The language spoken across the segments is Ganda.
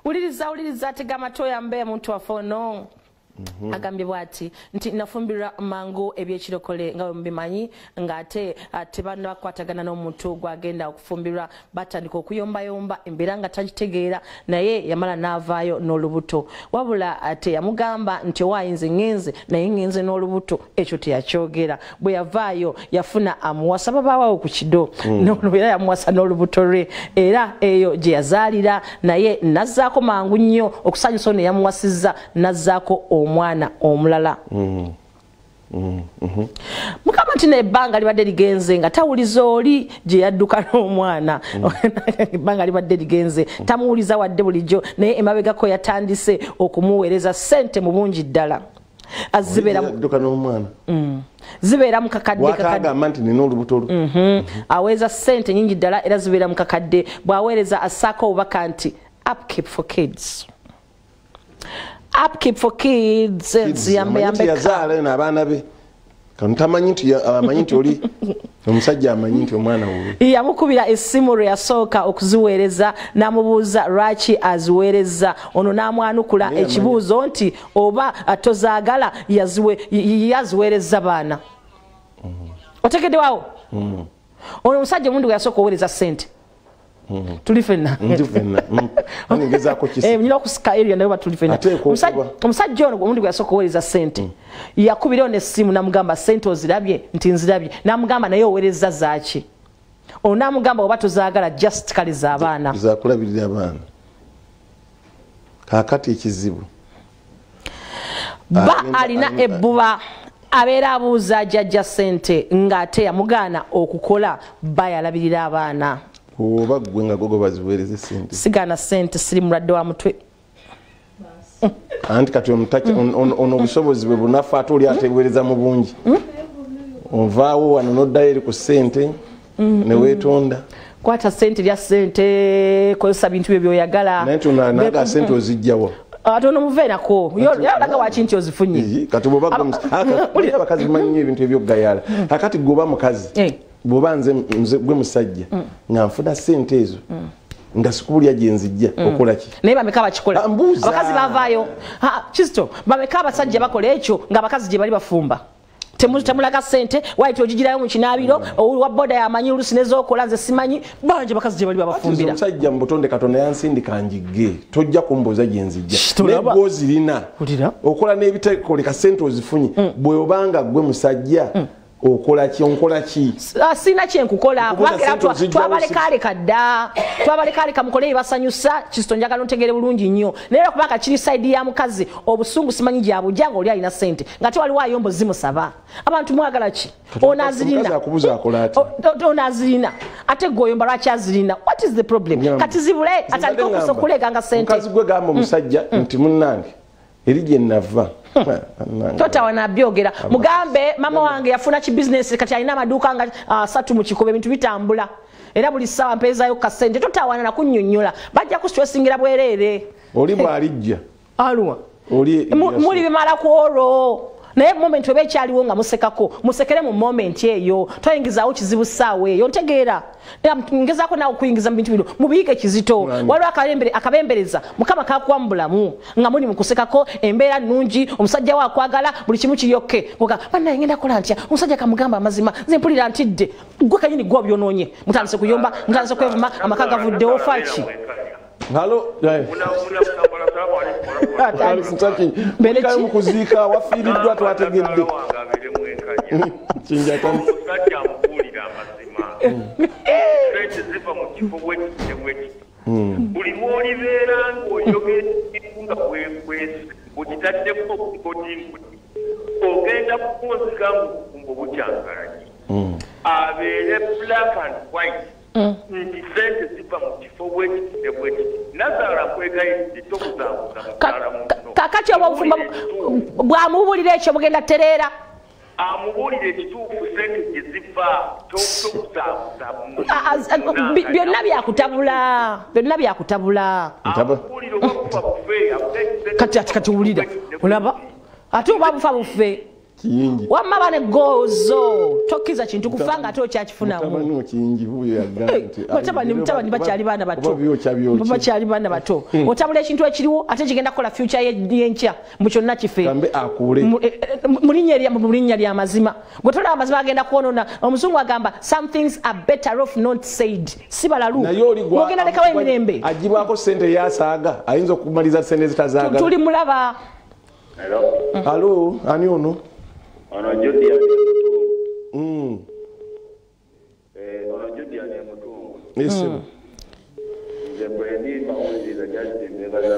Wuliriza, wuliriza, tega amatu oyambe muntu waffe ono. Agambye bw'ati nti nafumbirwa mangu ebyekirokole nga bwe mubimanyi, ng'ate tebannabakwatagana n'omuntu gwagenda okufumbirwa, batandika okuyombayomba embeera nga tagitegeera, naye yamala n'avaayo n'olubuto. Wabula teyamugamba nti owayinze ŋŋenze naye ŋŋenze n'olubuto, ekyo teyakyogera. Bwe yavaayo yafuna amuwasa babaawawo ku kido, era yamuwasa n'olubuto lwe, era eyo gye yazaalira, naye nazzaako mangu nnyo okusanyusa ono yamuwasizza, nazzaako omwana omulala. Mukama nti nebbanga libadde ligenze nga tawuliza oli gye yadduka n'omwana. Ebbanga libadde ligenze tamuwuliza wadde bulijjo, naye emabegako yatandise okumuweereza ssente mu bungi ddala. Yadduka n'omwana. Zibeera mu kakadde. Watagamba nti nina olubuto lwe. Aweereza ssente nyingi ddala era zibeera mu kakadde. Bw'aweereza assaako obubaka nti upkeep for kids, upkeep for kids, ziyambe yambe. Yazaala eno abaana be, kano tamanyi nti amanyi nti oli omusajja amanyi nti omwana wuwe. Yamukubira essimu lwe yasooka okuziweereza n'amubuuza lwaki aziweereza. Ono n'amwanukula ekibuuzo nti oba tozaagala yaziweereza baana. Otegedde waawo? Ono omusajja omundi gwe yasooka oweereza ssente, tuli ffenna. Ndi ffenna. Ani ngezaako kisi. Nina okusika area naye oba tuli ffenna. Ateekwa okuba. Omusajja ono omundi gwe yasooka oweereza ssente, yakubirawo n'essimu n'amugamba ssente ozirabye? Nti nzirabye. N'amugamba naye oweereza zaaki? Ono n'amugamba oba tozaagala just kale z'abaana. Zakulabirira abaana. Kaakati ekizibu ba alina ebbuba, abeera abuuza jjajja ssente ng'ate yamugaana okukola, bayalabirira abaana. Oba ggwe nga gogo baziweereze ssente. Sigaana ssente, siri mulwadde wa mutwe. Anti kati ono obusobozi bwe bunafu, ate oli ateweereza mu bungi. Ovaawo wano n'oddayo eri ku ssente ne weetonda. Kwata ssente, lya ssente, kozesa bintu byo by'oyagala. Naye nti ono naga ssente ozijjawa? Ate ono muve nako yalaga waki nti ozifunye. Kati bw'oba gwe abakazi mumanyi nnyo ebintu eby'okugayala. Kakati gwe mukazi, bw'oba nze gwe musajja nga nfuna ssente ezo nga sikubulya gye nzijja, okola ki? Naye bameka bakikola? Mbuuza. Abakazi bavaayo. Kizito, bameka abasajja bakola ekyo ng'abakazi gye bali bafumba? Temulaga ssente, waiti ogigirayo mu kinaabiro, wa boda yamanyi oluusi nez'okola, nze simanyi. Bangi abakazi gye bali babafumbira. Omusajja mu butonde Katonda yansindika njigge, tojja kumbuuza gye nzijja. Tolaba. Naye gw'ozirina, Wulira. okola n'ebitekoleka, ssente ozifunye, bw'obanga gwe musajja okola ki? Onkola ki? Sina kyenkukola. Okubuuza kubanga era ssente ozijjawo. Twabalekaaleka dda, twabalekaaleka, mukole ebibasanyusa. Kizito, njagala ontegere bulungi nnyo, naye era kubanga kiri side ya mukazi, obusungu simanyi gyabujja nga oli alina ssente nga tewaliwo ayombo zimusaba. Abantu mwagala ki? Ono azirina. Omukazi akubuuza akola ati? Ono azirina, ate gwe oyomba lwaki azirina? What is the problem? Ngamba. Kati zibule atandike Ngamba. okuleeganga ssente. Mukazi gwe gamba omusajja nti munnange eri gye nava. Totawa nabyogera, mugambe mama wange yafuna ki business, kati alina amaduuka nga 3 mu Kikuubo, ebintu bitambula, era buli ssaawa mpeezaayo kasente. Totawana nakunnyonnyola, bajja kustressingira bwereere. Oli bw'alijja. Aluwa? Oli Muli bimala ku olwo, naye moment oba ekyaliwo nga musekako, musekere mu moment eyo, toyingizaawo kizibu ssaawa eyo. Ntegeera. Era ngezaako naawe okuyingiza mu bintu bino mubiyiike kizito. Mwami. Waliwo akabembereza Mukama kakuwa mu bulamu nga muli mu kusekako, embeera nnungi, omusajja we akwagala, buli kimu kiryokke, oga bannaye ngenda kukola ntya omusajja kamugamba amazima, nze mpulira ntidde. Gwe kanyini gwe obyonoonye, mutandise kuyomba, mutandise kwevuma, amaka gavuddewo, faaki? Halo. Mbere ki? Mu kuziika wafiiriddwa, twategedde. Kinja Omusajja amubuulira amazima, sente ziva mu kifo bwekiti ne bwekiti. Buli lw'olibeera ng'oyogera nga bwekwese okitaddeko nkotinkuti, ogenda kukunzika ng'obufumbo bukyankalanye. Abeere black and white nti sente ziva mu kifo bwekiti ne bwekiti. Nazaala, nkwegayiridde, tobuzaabuza mukyala muno. Kakati oba obufumbo bwamubuulira ekyo bugenda tereera. Amubuulire ekituufu, sente gye ziva, tobuzaabuza. Byonna byakutabula, byonna byakutabula. Amubuulire oba bufa bufe. Kati ati kati wulira, olaba ate oba bufa bufe. Kiyingi. Wamma bane gozo tokkiza kintu kufanga ate okyakifunamu. Mutabani wo Kiyingi wuuyo yagamba nti mutabani bakyali baana bato. Oba byokya byokye. Bakyali baana bato. Otabula ekintu ekiriwo ate kigenda kukola future y'enkya mu kyonna kife. Gambe akuule. Mu linnya lya mazima. Gwe tolaba amazima agenda kwonoona. Omuzungu agamba some things are better off not said. Si balalu. Ogenda lekawo emirembe. Agibwako ssente yasaaga ayinza okumaliza ssente zitazaagala. Tuli mulaba. Hello. Hello, ani ono? Ono Judy ali Mutungu. Ono Judy ali Mutungu. Yes. Nze bwe mbawuliriza just mbebaza.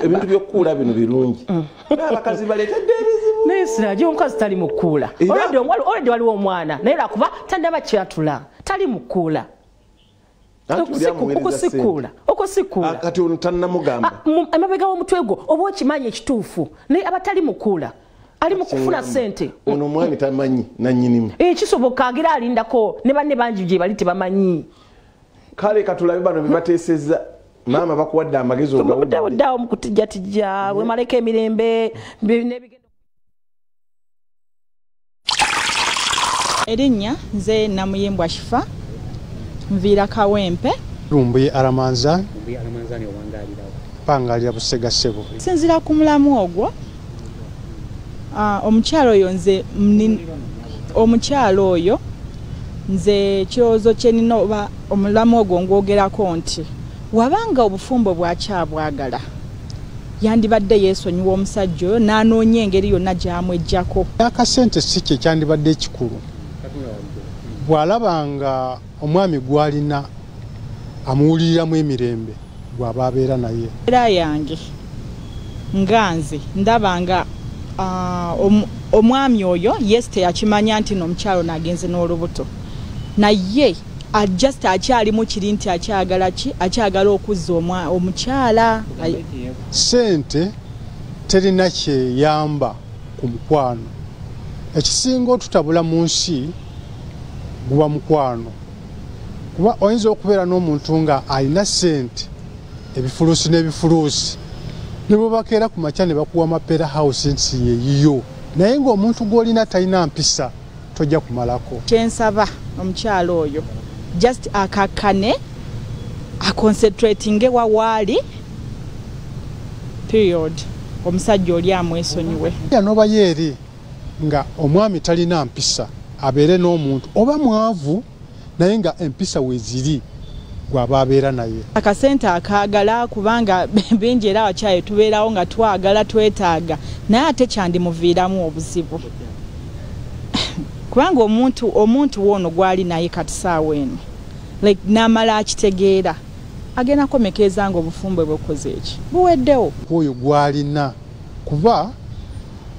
Ebintu by'okukuula bino birungi. N'abakazi baleetedde ebizibu. Naye Siraje omukazi tali mu kkuula. Already waliwo omwana naye lwakuba tannaba kyatula. Tali mu kkuula. Okusikuula. Kati ono tannamugamba. Emabega w'omutwe gwo oba okimanyi ekituufu naye aba tali mu kkuula. Ali mu kufuna ssente. Ono omwami tamanyi nannyinimu. Kisoboka agira alindako ne banne bangi gye bali tebamanyi. Kale katulabe bano bye bateesezza. Maama bakuwadde amagezi ogawudde. Oddawo mu kutijjatijja wemaleko emirembe n'ebigendo. Erinnya nze Namuyimbwa Shifa nviira Kawempe. Lumbuye Aramanzani. Pangalira Busega ssebo. Sinzira ku mulamu ogwo omukyalo oyo nze omukyalo oyo nze kirowoozo kye nnina oba omulamu ogwo ngwogerako nti wabanga obufumbo bwakyabwagala yandibadde yeesonyiwa omusajja oyo n'anoonya engeri yonna gy'amweggyako. Akasente si kye kyandibadde ekikulu. Bw'alabanga omwami gw'alina amuwuliriramu emirembe gw'aba abeera naye. Era yange nga nze ndaba nga omwami oyo yes teyakimanya nti n'omukyalo n'agenze n'olubuto naye just akyalimu kiri nti akyagala ki akyagala okuzza omukyala. Ssente terina kyeyamba ku mukwano. Ekisinga otutabula mu nsi guba mukwano. Kuba oyinza okubeera n'omuntu nga alina ssente ebifuluusi n'ebifuluusi ne bwe bakeera ku makya ne bakuwa Mapeera House nsi yeeyiyo naye ng'omuntu gw'olina talina mpisa tojja kumalako. Kyensaba omukyala oyo just akakkane aconcentratinge wawaali period omusajja oli amwesonyiwe. Yanoba yeeri nga omwami talina mpisa abeere n'omuntu oba mwavu naye nga empisa weeziri gw'aba abeera naye. Akasente akaagala kubanga bingi era abakyayi tubeerawo nga twagala twetaaga naye ate kyandimuviiramu obuzibu. Kubanga omuntu wono gwali naye kati saawa eno like n'amala akitegeera agenda komekeeza nga obufumbo bwe bukoze eki buweddewo. Oyo gwalina kuba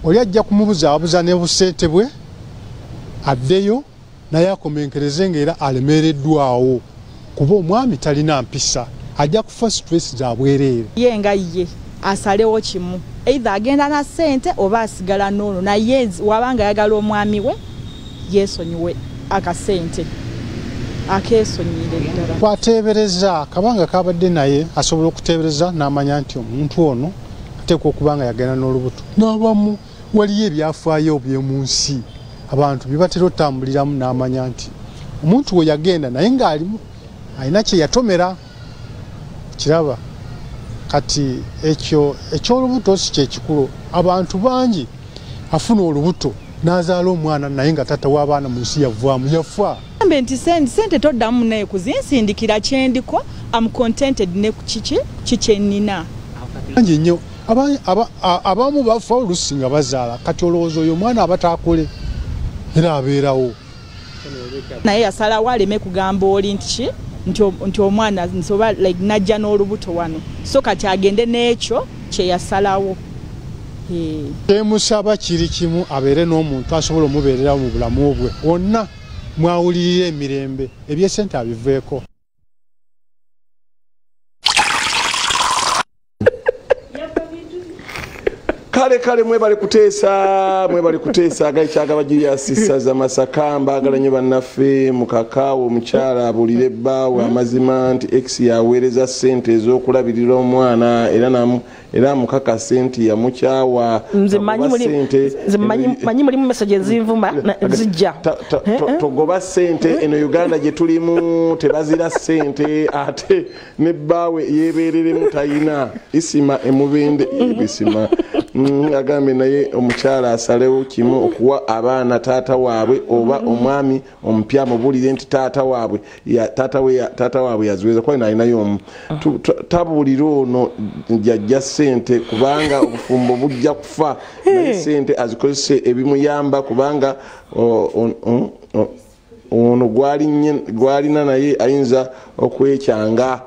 oli ajja kumubuzaabuza ne busente bwe addeyo naye akomenkereze ng'era alemereddwawo kuba omwami talina mpisa ajja kufa stress za bwereere. Ye nga ye asalewo kimu either agenda na ssente oba asigala n'ono naye wabanga ayagala omwami we yeesonyiwe akasente akeesonyiire ddala. Kwateebereza kabanga kabadde naye asobola okuteebereza n'amanya nti omuntu ono ateekwa okuba nga yagenda n'olubuto. N'abamu waliyo ebyafaayo by'omu nsi abantu bye batera otambuliramu n'amanya nti omuntu we yagenda naye ng'alimu alina kye yatomera kiraba. Kati ekyo eky'olubuto si kyekikulu. Abantu bangi afuna olubuto n'azaala omwana naye nga taata w'abaana mu nsi yavaamu yafa. Gambe nti sente toddamu naye kuzinsindikira kyendiko am contented ne kiki kikye nnina. Bangi nnyo abamu bafa oluusi nga bazaala kati olowooza oyo omwana aba taakole era abeerawo. Naye yasalawo aleme kugamba oli nti nti omwana nsoba like najja n'olubuto wano so kati agende n'ekyo kye yasalawo. Kyemusaba kiri kimu abeere n'omuntu asobola omubeererawo mu bulamu bwe wonna mwawulirira emirembe ebyesente abiveeko. Kale kale mwebale kuteesa mwebale kuteesa agayikyagaba Julius Ssaza Masaka mbaagala nnyo bannaffe mukakaawo omukyala abuulire ebbaawe amazima nti ex yaweereza ssente ez'okulabirira omwana era Era mukakase nti yamukyawa. Nze manyi mulimu message ezinvuma zijja. Togoba sente eno Uganda gye tulimu tebazira sente ate ne bbaawe yeebereremu tayina isima emubende ebisima. Agambye naye omukyala asalewo kimu okuwa abaana taata waabwe oba omwami omupya mubulire nti taata waabwe taata waabwe yaziweza kuba alinayo omu. Tabuulire ono jajja sente kubanga obufumbo bujja kufa, naye sente azikozese ebimuyamba kubanga ono gwalina naye ayinza okwekyanga.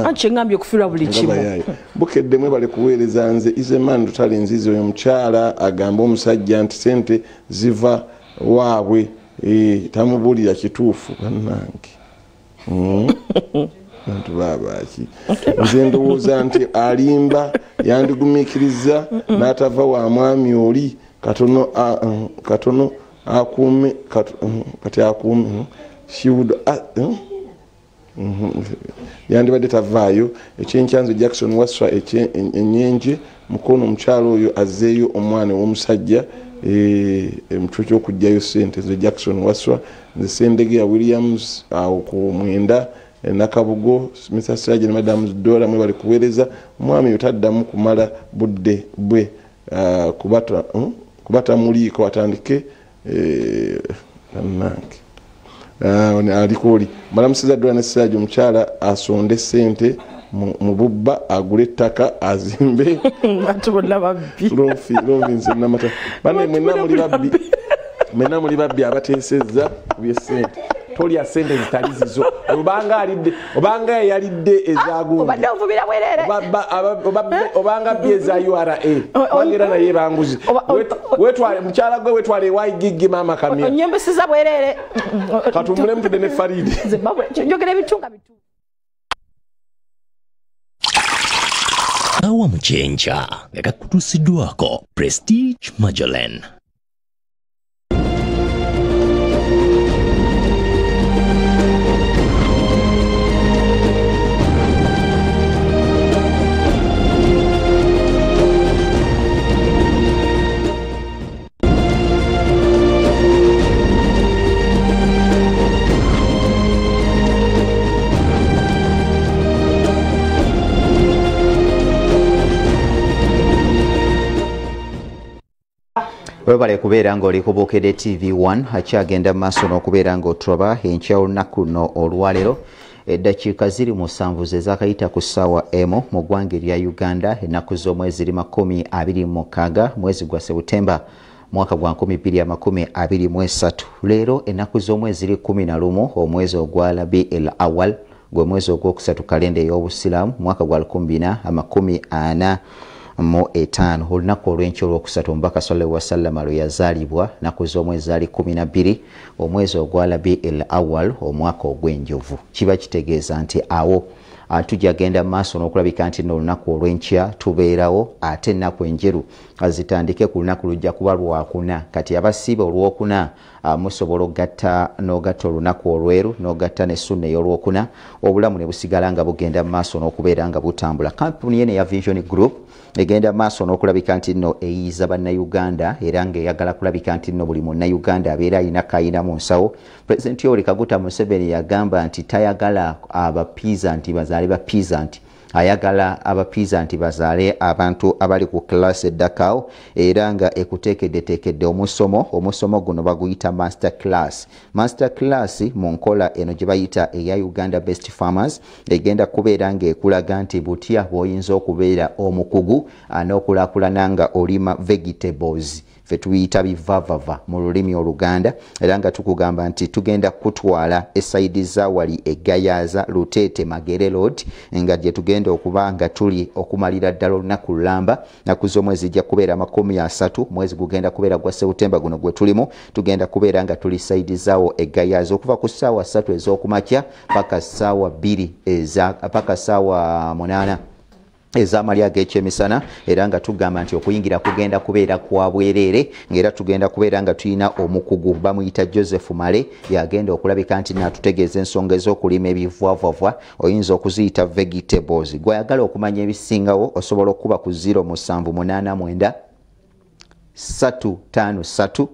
Anti ngambye okufiirwa buli kimu. Bukedde mwebale kuweereza. Nze Izeman Lutale Nzizi, oyo omukyala agamba omusajja nti sente ziva waabwe, tamubuulira kituufu. Bannange bantu baabaki. Nze ndowooza nti alimba, yandigumiikiriza n'atava wa mwami oli katono akuume kati akuume she would yandibadde tavaayo. Ekyenkyanzo Jackson Waswa enyenje mukono, omukyalo oyo azzeeyo omwana w'omusajja emutwe ky'okuggyayo ssente. Nze Jackson Waswa, nze Ssendegeya Williams awo ku 9 Nakabugo. Mr. Siraje ne Madam Dora mwebale kuweereza. Omwami oyo taddamu kumala budde bwe kubatamuliiko atandike bannange. Aliko oli malamusiza Dora ne Siraje, omukyala asonde ssente mu bubba agule ettaka azimbe. Bantu bonna babbi. Lonfi nze namata. Banne mwenna muli babbi. Mwenna muli babbi abateesezza ku by'essente. Tolya ssente zitali zizo. Obanga alidde, obanga yalidde ezaagundi. Obadde ovubira bwerere. Obanga bbi eza URA. Wangera naye banguzi. Wetwale mukyala gwe wetwale ewa Igigi maama Kamya. Onyembeseza bwerere. Katumule mutudde ne Faridi. Njogera ebitunga bitu. Awa mukyenkya nga gakutuusiddwako Prestige Magellan. Webale kubeera ng'oli ku Bukedde TV1 akyagenda maaso n'okubeera ng'otulaba enkya olunaku luno olwaleero. Eddakiika ziri 7 ze zaakayita ku ssaawa emu mu ggwanga erya Uganda, ennaku z'omwezi ziri 26 mwezi gwa Sebutemba mwaka gwa 2023. Leero ennaku z'omwezi ziri 11 omwezi ogwa Rabi el Awal, gwe mwezi ogwokusatu kalenda ey'Obusiraamu mwaka gwa 1445. Olunaku olw'enkya olwokusatu omubaka sallallahu alaihi wasallam lwe yazaalibwa, nnaku z'omwezi zaali 12 omwezi ogwa Rabi el Awal omwaka ogw'enjovu. Kiba kitegeeza nti awo tujja genda maaso n'okulabika nti nno olunaku olw'enkya tubeerawo, ate ennaku enjeru zitandike ku lunaku lujja kuba lwakuna. Kati abasiiba olwokuna musobola okugatta n'ogatta olunaku olweru n'ogatta ne sunna ey'olwokuna, obulamu ne busigala nga bugenda maaso n'okubeera nga butambula. Kampuni eno eya Vision Group egenda maaso n'okulabika nti nno eyiiza bannayuganda era ng'eyagala kulabika nti nno buli munnayuganda abeera alina kayina mu nsawo. Pulezidenti Yoweri Kaguta Museveni yagamba nti tayagala abapiiza nti bazaale bapiiza nti ayagala abapiiza nti bazaale abantu abali ku class eddakaawo, era nga ekuteekeddeteekedde omusomo. Omusomo guno baguyita master class. Master class mu nkola eno gye bayita eya Uganda Best Farmers egenda kubeera ng'ekulaga nti butya bw'oyinza okubeera omukugu n'okulaakulana nga olima vegetables, ffe tuyita bivavava mu lulimi Oluganda, era nga tukugamba nti tugenda kutwala esayidi za wali Egayaza, Luteete, Magere Road, nga gye tugenda okuba nga tuli okumalira ddala olunaku lulamba. Nnaku z'omwezi zijja kubeera 30, mwezi gugenda kubeera gwa Sewutemba guno gwe tulimu. Tugenda kubeera nga tuli sayidi zaawo Egayaza okuva ku ssaawa 3 ez'okumakya paka ssaawa 2 paka ssaawa 8. ez'amalya ag'ekyemisana, era nga tugamba nti okuyingira kugenda kubeera kwa bwereere, ng'era tugenda kubeera nga tulina omukugu bamuyita Joseph Male, yagenda okulabika nti natutegeeza ensonga ez'okulima ebivwavwavwa, oyinza okuziyita vegetables. Gwayagala okumanya ebisingawo osobola okuba ku 0789 353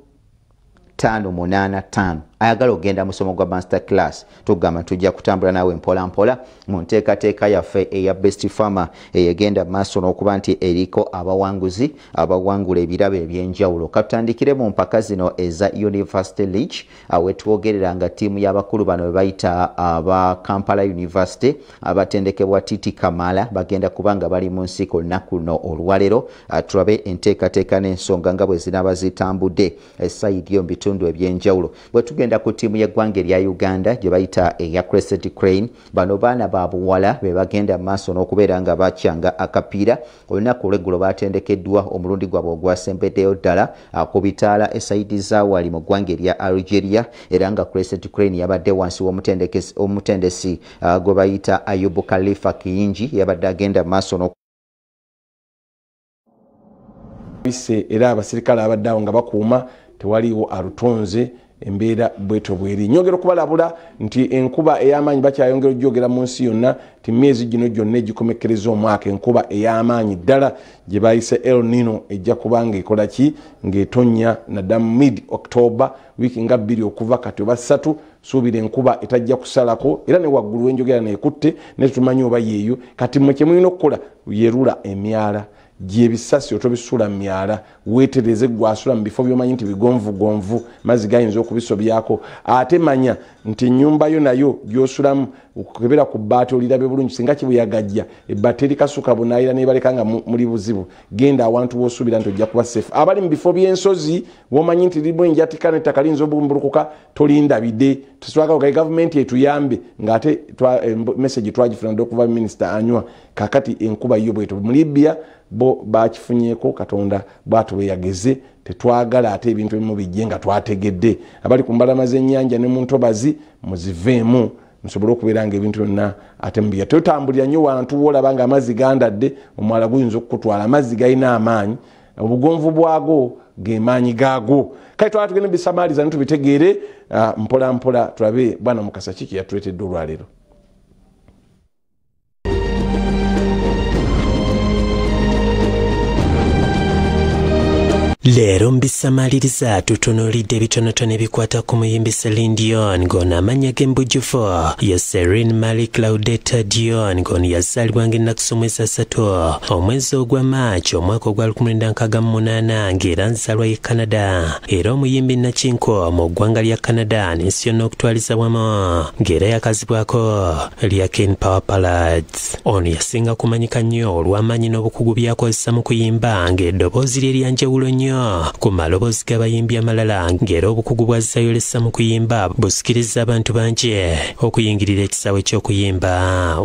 585. Ayagala ogenda musomo gwa master class, tugamba tujja kutambula naawe mpola mpola mu nteekateeka yaffe eya Best Farmer eyegenda maaso n'okuba nti eriko abawanguzi abawangula ebirabo ebyenjawulo. Katutandikire mu mpaka zino eza University League, wetwogerera nga ttiimu y'abakulu bano be bayita aba Kampala University abatendekebwa Titi Kamala bagenda kuba nga bali mu nsiko olunaku luno olwaleero. Tulabe enteekateeka n'ensonga nga bwe zinaaba zitambudde esayidi yo mu bitundu ebyenjawulo. Bwe tugenda ku ttiimu y'eggwanga erya Uganda gye bayita eya Crescent Crane, bano baana ba buwala be bagenda maaso n'okubeera nga bakyanga akapiira. Olunaku olw'eggulo batendekeddwa omulundi gwabwe ogwasembeddeyo ddala ku bitaala esayidi za wali mu ggwanga erya Algeria, era nga Crescent Crane yabadde wansi w'omutendesi gwe bayita Ayubu Khalifa Kiyingi, yabadde agenda maaso bise, era abasirikale abadde awo nga bakuuma tewaliiwo alutonze. Embeera bwetyo bweri. Nyongera okubalabula nti enkuba ey'amaanyi bakyayongera ogyogera mu nsi yonna, ti myezi gino gyonna egikomekkereza omwaka enkuba ey'amaanyi ddala gye bayise El Nino ejja kuba ng'ekola ki, ng'etonnya naddala mid October, wiiki nga 2 okuva kati oba 3. Suubira enkuba etajja kusalako, era ne waggulu w'enjogera neekutte ne tumanyi oba yeeyo. Kati mmwe kye mulina okukola, yerula emyala gyebisasi otobisula myala, weetereze gwasula mu bifo by'omanyi nti bigonvugonvu, mazzi gayinza okubisobyako. Ate manya nti ennyumba yo nayo gy'osulamu okukebera ku bbaati olirabe bulungi, singa kibuyagajja ebbaati erikasuka bunaayira nebaleka nga muli buzibu. Genda awantu w'osuubira nti ojja kuba safe. Abali mu bifo by'ensozi w'omanyi nti lirimu enjatika n'ettaka liyinza obumbulukuka, tolinda bide. Tetwagala gayi gavumenti etuyambe, ng'ate message twagifuna dda okuva minisita anywa. Kakati enkuba yo bwetyo mu Libya bo bakifunyeeko, Katonda bw'atyo bwe yageze. Tetwagala ate ebintu ebimu bijje nga twategedde. Abali ku mbalama z'ennyanja ne mu ntobazi muziveemu, musobole okubeera nga ebintu byonna ate mubya. Totambulira nnyo wantu w'olaba nga amazzi gandadde, omwala guyinza okukutwala. Amazzi galina amaanyi, obugonvu bwago ge maanyi gaago. Kale twala tugende bisamaaliza ne tubitegeere mpola mpola, tulabe bwana Mukasa kiki yatuleetedde olwaleero. Leero mbisamaliriza tutunuulidde ebitonotono ebikwata ku muyimbi Celine Dion, ng'ono amannya g'embujjufu ye Celine Marie Claudette Dion, ng'ono yazaalibwa ng'ennaku z'omwezi 3 omwezi ogwa Maaki omwaka ogwa 1968, ng'era nzaalwa ye Canada, era omuyimbi nnakinko mu ggwanga lya Canada n'ensi yonna okutwaliza wamu, ng'era yakazibwako lya Ken Power Palads. Ono yasinga kumanyika nnyo olw'amaanyi n'obukugu by'akozesa mu kuyimba, ng'eddoboozi lye lya njawulo nnyo ku maloboozi g'abayimbi amalala, ng'era obukugu bw'azzayolesa mu kuyimba busikiriza abantu bangi okuyingirira ekisaawe ky'okuyimba.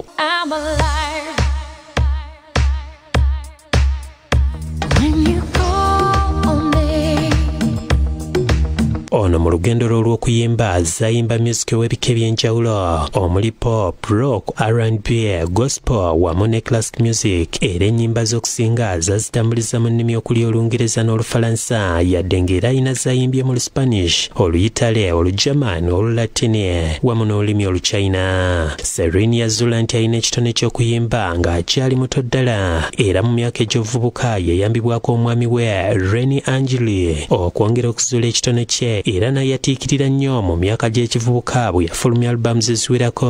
Ono mu lugendo lwe olw'okuyimba azayimba music ow'ebika ebyenjawulo omuli pop, rock, R&B, gospel wamu ne classic music, era ennyimba z'okusinga zazitambuliza mu nnimi okuli Olungereza n'Olufalansa, yadde ng'era alina zayimbye mu Luspanish, Oluyitale, Olugerman, Olulatini wamu n'olulimi Oluchina. Celine yazuula nti alina ekitone ky'okuyimba ng'akyali muto ddala, era mu myaka egy'obuvubuka yayambibwako omwami we Reni Angeli okwongera okuzuula ekitone kye, era n'ayatiikirira nnyo mu myaka gy'ekivubuka bwe yafulumya alubamu eziwerako,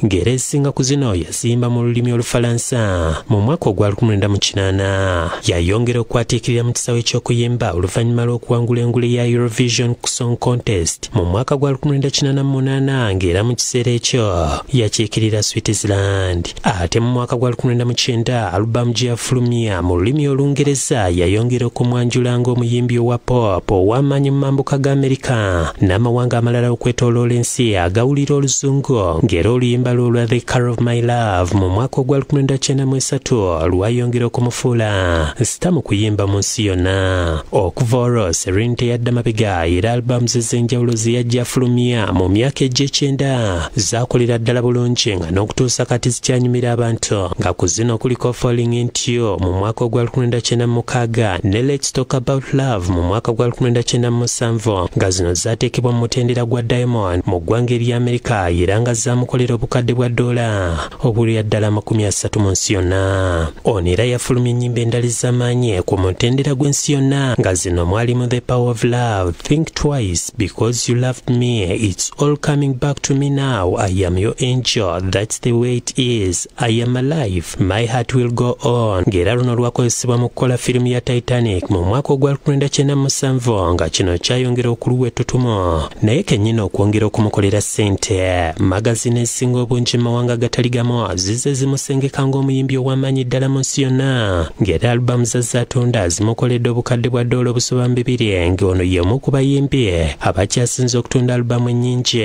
ng'era ezisinga ku zino yaziyimba mu lulimi Olufalansa. Mu mwaka ogwa 1998 yayongera okwatiikirira mu kisaawe ky'okuyimba oluvannyuma lw'okuwangula engule ya Eurovision Song Contest mu mwaka gwa 1988, ng'era mu kiseera ekyo yakiikirira Switzerland. Ate mu mwaka gwa 1990 alubamu gye yafulumya mu lulimi Olungereza yayongera okumwanjula ng'omuyimbi owa pop ow'amaanyi mu mambuka ga Amerika Amerika n'amawanga amalala okwetooloola ensi agawulira oluzungu, ng'era oluyimba lwe olwa The Car of My Love mu mwaka ogwa 1993 lwayongera okumufuula star mu kuyimba mu nsi yonna. Okuva olwo Celine teyadda mabega, era albums ez'enjawulo ze yajja afulumya mu myaka egy'ekyenda zaakolera ddala bulungi nga n'okutuusa kati zikyanyumira abantu, nga ku zino kuliko Falling Into You mu mwaka ogwa 1996 ne Let's Talk About Love mu mwaka gwa 1997, nga zino zaateekebwa mu mutendera gwa Diamond mu ggwanga erya Amerika, era nga zaamukolera obukadde bwa ddoola obulya ddala 30 mu nsi yonna. Ono era yafulumya ennyimba endala ez'amaanyi ku mutendera gw'ensi yonna, nga zino mwalimu The Power of Love, Think Twice, Because You Loved Me, It's All Coming Back to Me Now, I Am Your Angel, That's the Way It Is, I Am Alive, My Heart Will Go On, ng'era luno lwakozesebwa mu kukola firimu ya Titanic mu mwaka ogwa 1997, nga kino kyayongera okuluwa ettutumu naye kennyini okwongera okumukolera ssente. Magazini ezisinga obungi mu mawanga gatali gamu zizze zimusengeka ng'omuyimbi ow'amaanyi ddala mu nsi yonna, ng'era alubamu zazatunda zimukoledde obukadde bwa ddoola obusoba mu 2, ng'ono y'omu ku bayimbi abakyasinze okutunda alubamu ennyingi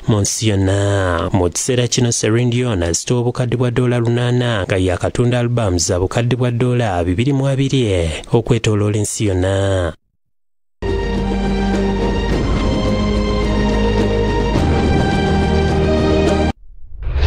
mu nsi yonna. Mu kiseera kino Celine Dion azitowa obukadde bwa ddoola 8, nga yakatunda alubamu za bukadde bwa ddoola 22 okwetooloola ensi yonna.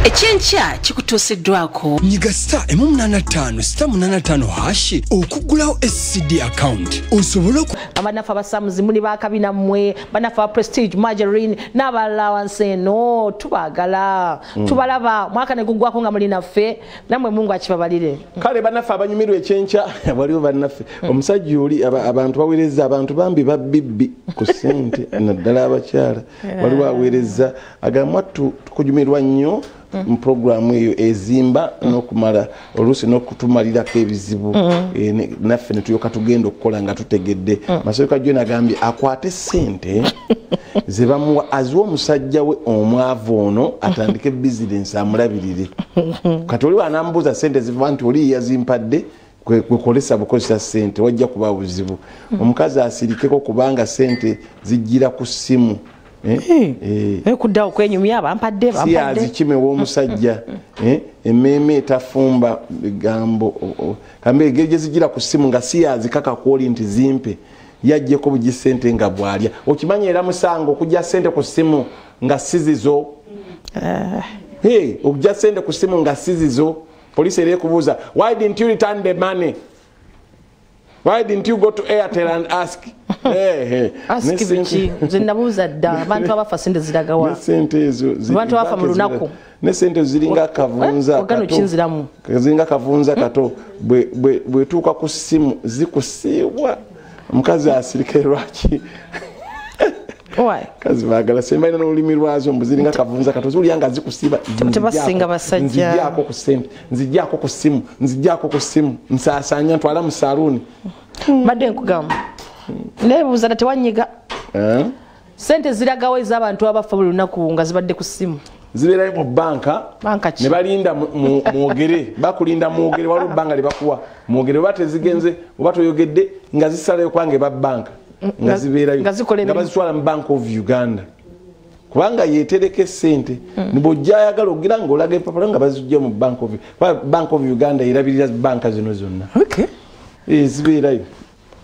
Ekyenkya kikutuusiddwako nyiga star 85 star 85 hashi okugulawo SCD account osobole Abanafe abasamuzi muli bakabina mmwe, banafe aba Prestige Margarine n'abalala wansi eno tubaagala, tubalaba mwaka ne guggwako nga muli naffe, nammwe Mungu akibabalire. Kale bannaffe abanyumirwa ekyenkya, waliwo bannaffe omusajja oli abantu baweereza abantu bambi babibbi ku ssente naddala abakyala. Waliwo aweereza agamba tukujumirwa nnyo mu puroguramu eyo ezimba n'okumala oluusi n'okutumalirako ebizibu, naffe ne tulyoka tugenda okukola nga tutegedde. Masoka John agambye akwate ssente ze bamuwa aziwe omusajja we omwavu ono atandike bizinensi amulabirire. Kati oli anambuuza ssente ziva nti oli yazimpadde kwekolesa bukozesa ssente, wajja kuba buzibu. Omukazi asirikeko kubanga ssente zijjira ku ssimu. Kuddawo kwenyumya bampadde si azikime w'omusajja emmeeme etafumba bigambo kambe engeri gye zijjira ku ssimu nga si yazikaka kwoli nti zimpe, yaggyeko bugi ssente nga bw'alya. Okimanyi era musango okujja ssente ku ssimu nga si zizo. Okujja ssente ku ssimu nga si zizo, poliisi era ekubuuza why didn't you return the money? Why didn't you go to Airtel and ask? Ask biki? Nze nabuuza dda abantu abafa ssente ziragawa. Abantu abafa mu lunaku. Ne ssente ziringa akavunza kato. Ziringa akavunza kato. Bwetuuka ku ssimu zikusiibwa. Omukazi asirike lwaki? Kazi baagala semba alina n'olulimi lwazo mbu ziringa akavunza kato. Ziwulira nga zikusiiba. Tebasinga basajja. Nzijjaako ku ssente, nzijjaako ku ssimu, nzijjaako ku ssimu. Nsaasaanya ntwala mu saluuni. Mbadde nkugamba. Neebuuza tewanyiga. Ssente ziragawo ez'abantu abafa buli lunaku nga zibadde ku ssimu. Zibeerayo mu bbanka ne balinda mwogere, bakulinda mwogere, waliwo ebbanga lye bakuwa mwogere, oba tezigenze oba toyogedde nga zisalayo kubanga eba bbanka nga zibeerayo nga bazitwala mu Bank of Uganda kubanga yeetereka essente. Bw'ojja ayagala ogira ng'olaga empapula nga bazijja mu Bank of Bank of Uganda erabirira banka zino zonna. Zibeerayo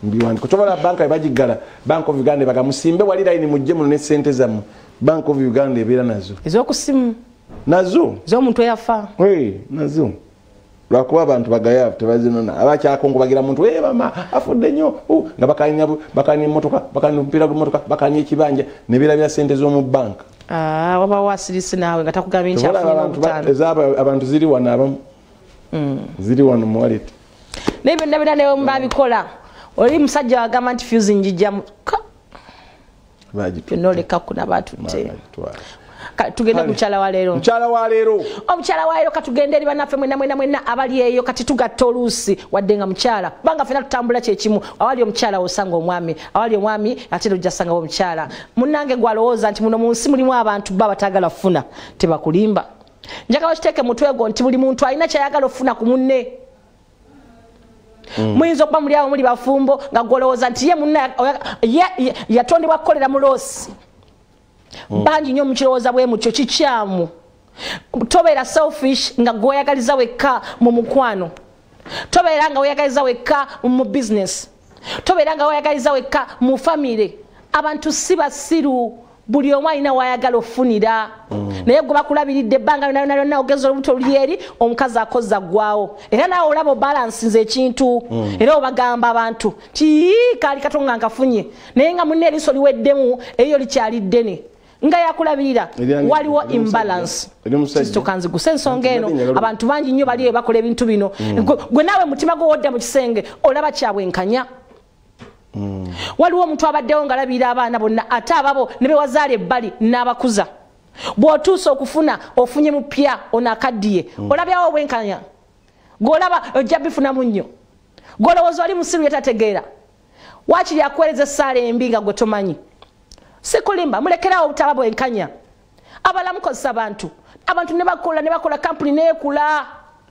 mbiwandiiko. Tobala banka ebagiggala Bank of Uganda ebaga musimbe wali layini mujje muno ne ssente zammwe. Bank of Uganda ebeera nazo. Ez'okusimu. Nazo. Ez'omuntu eyafa. Nazo. Lwakuba abantu bagayaavu tebazinona. Abakyakongobagira muntu mama afudde nnyo nga bakanya emmotoka, bakanya omupiira gw'emmotoka, bakanya ekibanja ne beerabira ssente z'omu banka. Wabawo asirise naawe nga takugambye nti afunye n'obutaano. Abantu ziri wano abamu. Ziri wano mu wallet. Naye byonna byonna ne babikola. Oli musajja agamba nti fuse njijjamu. Byonna oleka kuna batutte. Tugende ku mukyala wa leero. Mukyala wa leero. Omukyala wa leero katugende eri bannaffe mwenna mwenna mwenna abali eyo, kati tugatta oluusi wadde nga mukyala kubanga ffenna tutambula kyekimu. Awali omukyala osanga omwami, awali omwami ate era ojja kusangawo omukyala. Munnange gw'alowooza nti muno mu nsi mulimu abantu bo abataagala kufuna, tebakulimba. Njagala okiteeke mu mutwe gwo nti buli muntu alina ky'ayagala okufuna ku munne. Muyinza okuba muli awo muli bafumbo nga gwolowooza nti ye munna yatondebwa kukolera mu loosi. Bangi nnyo mukirowooza bwe mutyo, kikyamu. Tobeera selfish nga gweyagaliza wekka mu mukwano, tobeera nga weyagaliza wekka mu business, tobeera nga weyagaliza wekka mu famire. Abantu si basiru, buli omu alina wayagala ofunira. Naye gwe bakulabiridde ebbanga lyonna lyonna, ogeza olubuto luli eri, omukazi akozza ggwawo, era naawe olaba obalansinze ekintu. Era obagamba abantu ti kaali kato nga nkafunye, naye nga munne eriiso liweddemu, eriyo likyali ddene nga yakulabirira, waliwo imbalance. Kanziguse ensonga eno, abantu bangi nnyo bali bakola ebintu bino. Gwe naawe mutima gwo wodda mu kisenge olaba kyabwenkanya. Waliwo omuntu abaddewo ng'alabirira abaana bonna, ate ababo ne bewazaala ebbali n'abakuza. Bw'otuusa okufuna, ofunye mupya ono akaddiye, olabyawo obwenkanya? Gw'olaba ojja bifunamu nnyo. Gw'olowooza oli musiru yetategeera, waakiri akuweereza essaala embi nga gwe tomanyi. Sikulimba, mulekerawo obutaba bwenkanya. Abala mukozesa abantu, abantu ne bakola ne bakola, kampuni neekula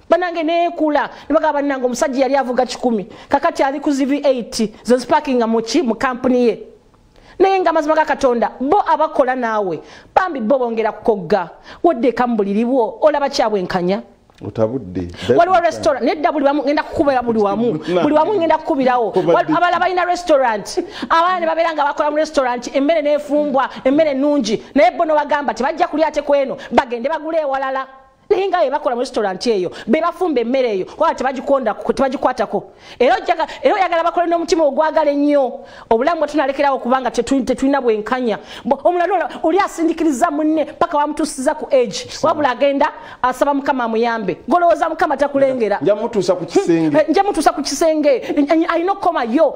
banange, neekula ne bagamba bannange omusajja yali avuga 100, kakati ali ku V8 zo zipakinga muki mu kampuni ye. Naye nga amazima ga Katonda, bo abakola naawe bambi bo bongera kukogga. Woddeeka mu buliri bwo olaba kyabwenkanya? Otabudde. Waliwo restaurant nedda, buli wamu ngenda kukubira, buli wamu, buli wamu ngenda kukubirawo. Abalala balina restaurant, abaana ne babeera nga bakola mu restaurant, emmere neefumbwa, emmere nnungi, naye bo nobagamba tebajja kulya ate kweno, bagende bagule ewalala. Naye nga bebakola mu restaurant eyo, bebafumba emmere eyo, wala tebagikwatako. Era oyagala bakole n'omutima ogwagala ennyo. Obulamu bwe tunalekerawo kubanga tetulina bwenkanya. Omulala oli asindikiriza munne paka wamutuusiza ku age, wabula agenda asaba Mukama amuyambe. Golowooza Mukama takulengera. Nja mutuusa ku kisenge, nja mutuusa ku kisenge, alina okukomayo.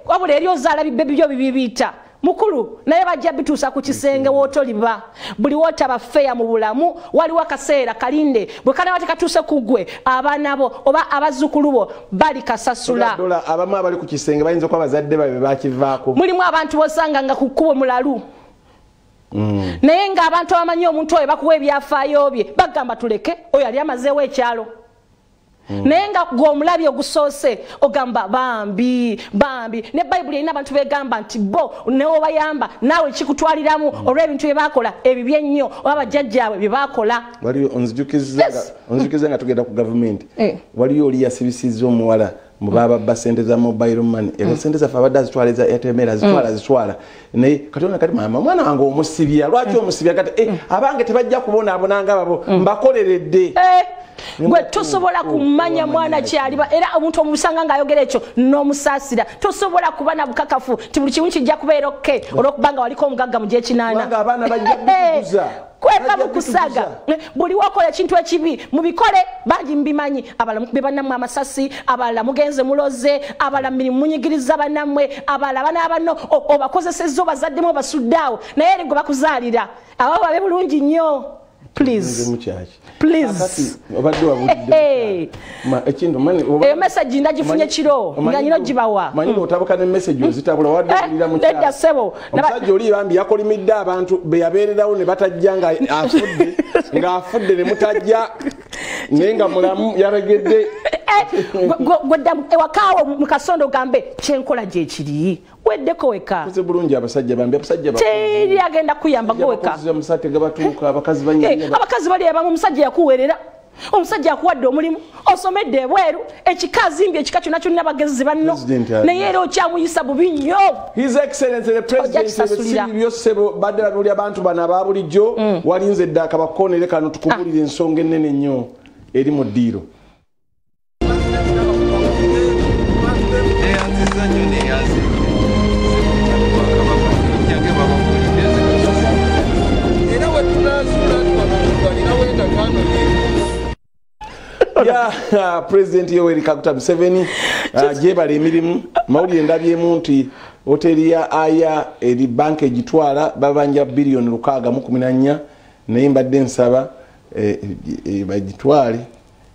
Wabula eri ozaala bibebi byo bibibiita mukulu, naye bajja bituusa ku kisenge wootoliba. Buli wootaba feya mu bulamu, waliwo akaseera kalinde bwe kanaba tekatuuse ku ggwe, abaana bo oba abazzukulu bo bali kasasula. Abamu abali ku kisenge bayinza okuba bazadde babe bakivaako. Mulimu abantu bosanga nga ku kkubo mulalu, naye ng'abantu abamanyi omuntu oyo bakuwa ebyafaayo bye, bagamba tuleke oyo ali amazeewo ekyalo. Naye nga gwe omulabi ogusoose ogamba bambi bambi. Ne Bayibuli erina abantu begamba nti bo newobayamba naawe kikutwaliramu olw'ebintu bye bakola ebibi ennyo oba bajjajjaabwe bye bakola. Waliyo onzijukiza nga tugenda ku gavumenti, waliyo oli yasibisizza omuwala mu bababba sente za mobile money, era sente zaffe abadde azitwala eza Airtel, azitwala azitwala, naye Katonda kati mama omwana wange omusibya lwaki omusibya? Kati abange tebajja kubonaabona nga babo mbakoleredde. Gwe tosobola kumanya mwana kyaliba, era omuntu omusanga ng'ayogera ekyo n'omusaasira. Tosobola kuba na bukakafu nti buli kimu kijja kubeera okke olwokubanga waliko omugagga mu gyekinaana. Kweka mu kusaga, buli wakola ekintu ekibi mubikole, bangi mbimanyi. Abalala mukubye bannammwe amasasi, abalala mugenze muloze, abalala mirimu munyigiriza bannammwe, abalala bana banno obakozesezza, obazaddemu, obasudde awo, naye eri gwe bakuzaalira abo babe bulungi nnyo. Please. Please. Eyo message ndagifunye kiro nga nyino gibawa. Manyi otabuka ne message ozitabula wadde owulira mukyala. Nedda ssebo. Omusajja oli bambi yakolimidde abantu be yabeererawo ne batajja nga afudde, nga afudde ne mutajja, naye nga mulamu yaregedde. Gwedda ewakaawo mu kasondo ogambe kyenkola gye kiri. Weddeko weka. Kuze bulungi abasajja bambi, abasajja teri agenda kuyamba gwe weka. Abakozi omusajja gabatuuka, abakazi banyanya. Abakazi bali abamu, omusajja yakuweerera, omusajja akuwadde omulimu, osomedde ebweru, ekika azimbye ekika kyonna kyonna, bagezi banno, naye era okyamuyisa bubi nnyo. His Excellency the President, byosebo badde babiwulira abantu bano aba bulijjo, walinze dda akabakoonere kano tukubulire ensonga ennene ennyo eri mu ddiiro. Ya President Yoweri Kaguta Museveni gyebala emirimu. Mawulire ndabyemu nti hoteri ya Aya eri banka egitwala babanja biliyoni 614, naye mbadde nsaba bagitwale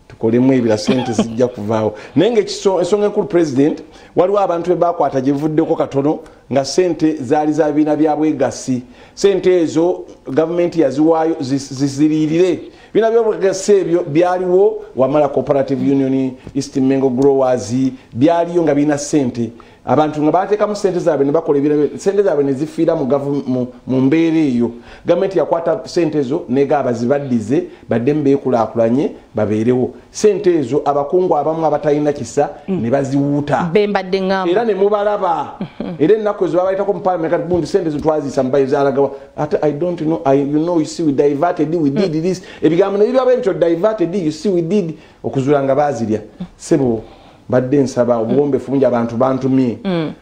tukolemu ebira, sente zijja kuvaawo. Naye nga ensonga enkulu President, waliwo abantu be bakwata gye buvuddeko katono nga sente zaali za bibiina bya bwegasi. Sente ezo gavumenti yaziwaayo ziziriirire Bina byobugagga ebyo byaliwo Wamala Cooperative Union, East Mengo Growers, byaliyo nga birina ssente. Abantu nga bateekamu ssente zaabwe ne bakola ebirabo, ssente zaabwe ne zifiira mu mbeera eyo. Gavumenti yakwata ssente ezo negaba zibaddize baddemu beekulaakulanye babeerewo. Ssente ezo abakungu abamu abatalina kisa ne baziwuuta. Bembadde ŋŋamba. Era ne mubalaba. Era ennaku ezo babayitako mu parliament kati gundi ssente ezo twaziyisa mu zaalagawa. Ate I don't know, you know, you see we diverted, we did this. Ebigambo ne biba bwe bityo, diverted, you see we did, okuzuula nga baazirya. Ssebo badde nsaba obuwombeefu bungi, abantu bantumye,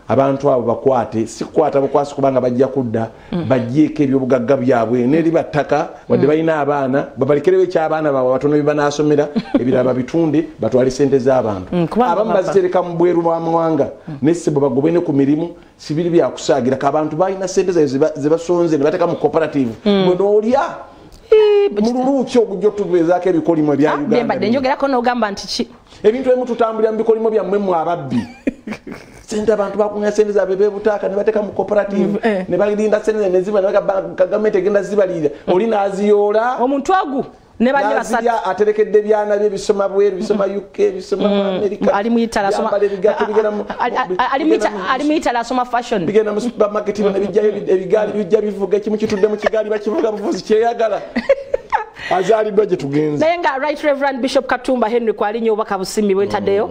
abantu abo bakwate, si kukwata bukwasi kubanga bajja kudda, baggyeko ebyobugagga byabwe neriba ttaka wadde balina abaana babalekerewo ekyabaana baabwe abatono bye banaasomera, ebirala babitunde batwale sente z'abantu. Abamu bazitereka mu bweru bw'amawanga, ne ssebo bagobwe ne ku mirimu. Sibiri byakusaagira ka abantu balina sente zaabwe ze basonze ne bateeka mu cooperative, mwe n'olya mululu ki ogujja otubeezaako ebikolimo ebya Uganda. Byembadde njogerako n'ogamba nti ki ebintu ebimu tutambulira mu bikolimo byammwe mmwe ababbi. Sente abantu bakuŋŋaanya sente zaabwe beebutaaka ne bateeka mu cooperative, ne balinda sente ne ziba ne gavumenti egenda zibalirira, oli n'aziyoola omuntu agu ne banne basatu aterekedde byana bye bisoma bweru, bisoma UK, bisoma mu America, ali mu Italy asoma, ali mu Italy asoma fashion, bigenda mu supermarket ne bijjayo ebigaali bijja bivuga, ekimu kitudde mu kigaali bakivuga buvuzi kyeyagala. Azaaliddwa gye tugenze. Naye nga Right Reverend Bishop Katumba Henry kwalinnya obubaka busimbi bwentaddeyo,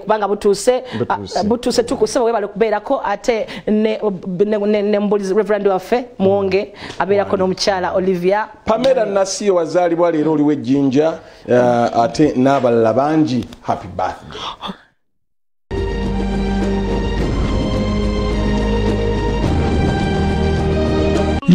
kubanga butuuse butuuse tukusaba webale kubeerako, ate ne mbulizi Reverend waffe Muwonge abeerako n'omukyala Olivia. Pamela Nasiyo wazaalibwa leero oli w'Ejjinja, ate n'abalala bangi, happy birthday.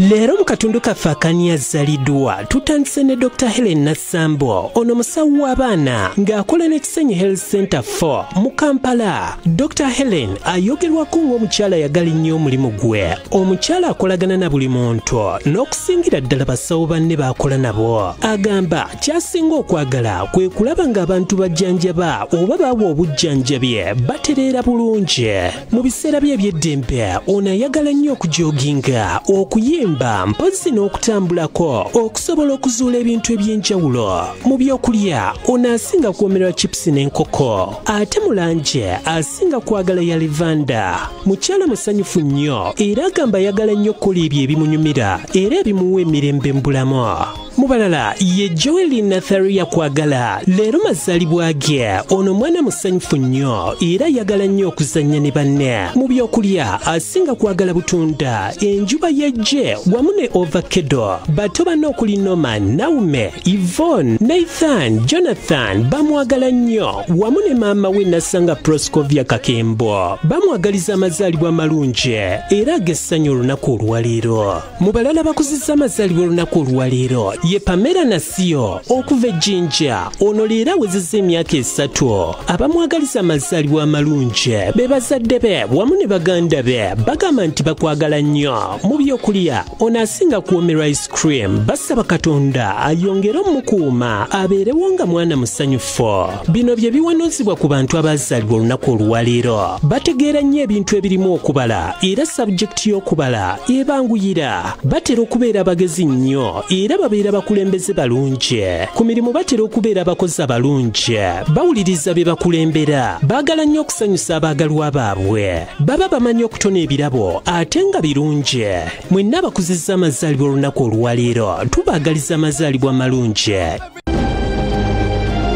Leero mu katundu kaffe akani azaliddwa tutandise ne Dr. Helen Nassambo, ono musawo w'abaana ng'akola ne Kisenyi Health Center 4 mu Kampala. Dr. Helen ayogerwako ng'omukyala ayagala ennyo omulimu gwe, omukyala akolagana na buli muntu n'okusingira ddala basawo banne b'akola nabo. Agamba ky'asinga okwagala kwe kulaba ng'abantu bajjanjaba oba bawa obujjanjabi batereera bulungi. Mu biseera bye eby'eddembe ono ayagala nnyo okujoginga, okuyimba mpozzi n'okutambulako okusobola okuzuula ebintu eby'enjawulo. Mu byokulya ono asinga kuwomerwa chipusi n'enkoko, ate mu langi asinga kwagala ya lavender. Mukyala musanyufu nnyo era agamba ayagala nnyo okukola ebyo ebimunyumira era ebimuwa emirembe mu bulamu. Mu balala ye Joel Natharia Kwagala, leero mazaalibwa ge. Ono mwana musanyufu nnyo era ayagala nnyo okuzannya ne banne. Mu byokulya asinga kwagala butunda, enjuba y'egge wamu ne ovakedo. Bato banne okuli Norman, Naume, Yvonne, Nathan, Jonathan bamwagala nnyo wamu ne maama we Nasanga Proscovia Kakembo. Bamwagaliza amazaalibwa amalungi era ag'essanyu olunaku olwaleero. Mu balala bakuzizza amazaalibwa olunaku olwaleero ye Pamela Nasiyo okuva e Jinja. Ono leero awezezza emyaka 3. Abamwagaliza amazaalibwa amalungi be bazadde be wamu ne baganda be bagamba nti bakwagala nnyo. Mu byokulya ono asinga kuwomerwa ice cream. Basaba Katonda ayongere omukuuma abeerewo nga mwana musanyufu. Bino bye biwanuuzibwa ku bantu abazaalibwa olunaku olwaleero. Bategeera nnyo ebintu ebirimu okubala era subject y'okubala ebanguyira. Batera okubeera abagezi nnyo era babeera bakulembeze balungi. Ku mirimu batera okubeera abakozi abalungi. Bawuliriza bye bakulembera. Baagala nnyo okusanyusa abaagalwa baabwe. Baba bamanyi okutona ebirabo ate nga birungi. Mwenna abakuzizza amazaalibwa olunaku olwaleero tubaagaliza amazaalibwa amalungi.